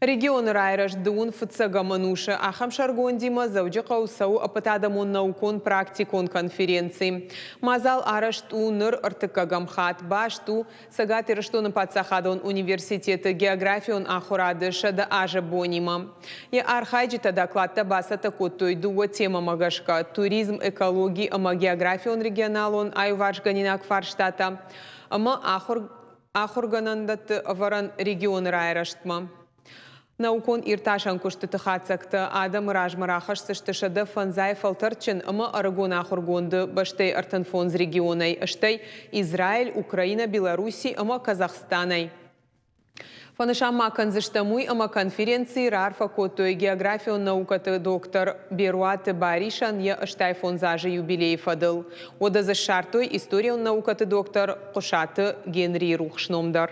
Регионы райрӕзт дыууын фыццӕгӕм ӕнусы ахӕм сӕргондимӕ Дзӕуджыхъӕуы цӕуы ӕппӕтадӕмон наукон-практикон конференци. Мадзал арӕзт у ныр ӕртыккӕгӕм хатт. Баст у Цӕгат Ирыстоны паддзахадон университеты географион ахуырады 100 азы бонимӕ. Йӕ архайджытӕ докладтӕ бацӕттӕ кодтой дыууӕ темӕмӕ гӕсгӕ – туризм, экологи ӕмӕ географион регионалон аиуварсгӕнинаг фарстатӕ ӕмӕ ахуыр ахуыргӕнӕндӕтты ӕвӕрӕн регионы райрӕзтмӕ. Наукон-иртасӕн куыстыты хатдзӕгтӕ адӕмы размӕ рахӕсдзысты 105 фӕлтӕрдджын ӕмӕ ӕрыгон ахуыргонды бӕстӕйы 35 регионӕй, стӕй Израиль, Украинӕ, Белорусси ӕмӕ Казахстанӕй. Фӕнысан ма кӕндзыстӕм уый, ӕмӕ конференцийы раарфӕ кодтой географион наукӕты доктор Беруаты Барисӕн йӕ 85 азы юбилейы фӕдыл. Уӕдӕ дзы ссардтой историон наукӕты доктор Хъуысаты Генрийы рухс ном дӕр.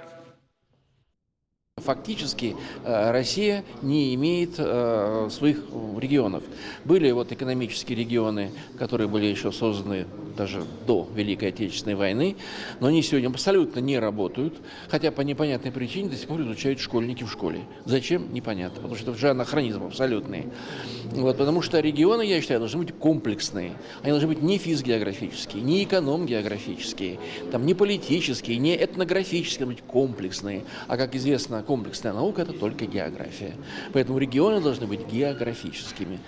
Фактически Россия не имеет своих регионов. Были вот экономические регионы, которые были еще созданы даже до Великой Отечественной войны, но они сегодня абсолютно не работают, хотя по непонятной причине до сих пор изучают школьники в школе. Зачем? Непонятно, потому что это уже анахронизм абсолютный. Вот, потому что регионы, я считаю, должны быть комплексные. Они должны быть не физгеографические, не эконом-географические, там, не политические, не этнографические, должны быть комплексные. А как известно, комплексная наука – это только география. Поэтому регионы должны быть географическими.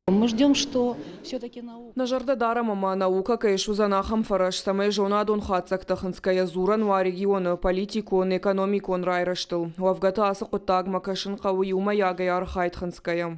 Мы ждем, что все-таки наука... Нӕ зӕрдӕ дарӕм ӕмӕ наукӕ кӕй суыдзӕн ахӕм фӕрӕз, цӕмӕй зонадон хатдзӕгтӕ хынцгӕйӕ дзурӕн уа регионы политикон, экономикон райрӕзтыл. Уӕвгӕ та ацы хъуыддагмӕ кӕсын хъӕуы иумӕйагӕй архайд хынцгӕйӕ.